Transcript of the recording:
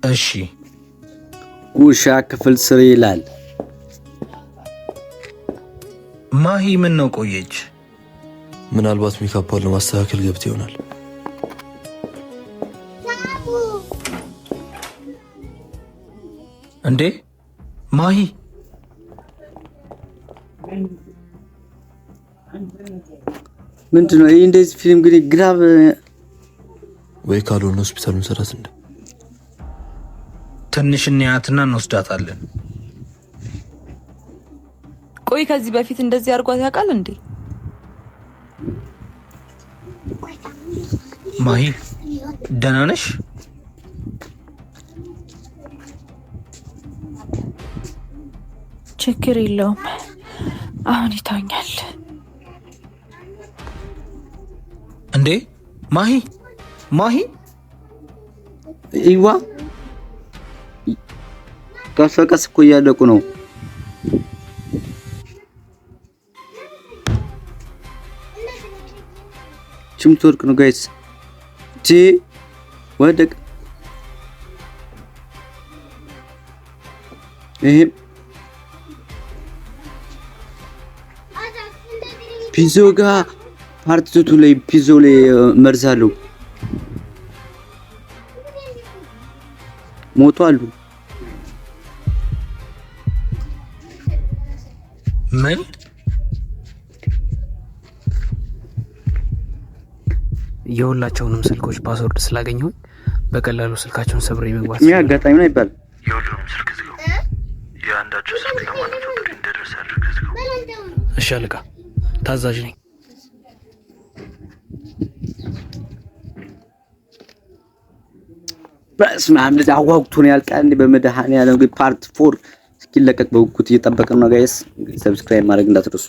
እሺ። ጉርሻ ክፍል 3 ይላል። ማሂ ምን ነው ቆየች? ምናልባት ሜካፓን ለማስተካከል ገብት ይሆናል። እንዴ ማሂ፣ ምንድን ነው ይህ? እንደዚህ ፊልም ግን ግራብ ወይ ካልሆነ ሆስፒታል መሰራት እንደ ትንሽ እንያትና እንወስዳታለን። ቆይ፣ ከዚህ በፊት እንደዚህ አድርጓት ያውቃል እንዴ? ማሂ፣ ደህና ነሽ? ችግር የለውም። አሁን ይተውኛል። እንዴ ማሂ፣ ማሂ! ይዋ ቀስ በቀስ እኮ እያለቁ ነው። ችምት ወርቅ ነው guys። ጂ ወደቅ። ይሄ ፒዞ ጋር part 2 ላይ ፒዞ ላይ መርዝ አለው። ሞቱ አሉ። ምን? የሁላቸውንም ስልኮች password ስላገኘሁኝ በቀላሉ ስልካቸውን ሰብሬ መግባት ይህ አጋጣሚ ነው ይባላል። የሁሉንም ስልክ ዝጋው። የአንዳቸው ስልክ ለማንም ሰው ጥሪ እንደደረሰ አድርገህ ዝጋው። እሺ አለቃ፣ ታዛዥ ነኝ። በስመ አብ፣ እንደዚህ አጓጉቶ ነው ያልቃል። እንዴ በመድኃኒዓለም! እንግዲህ part 4 እስኪለቀቅ በጉጉት እየጠበቅን ነው guys። Subscribe ማድረግ እንዳትረሱ።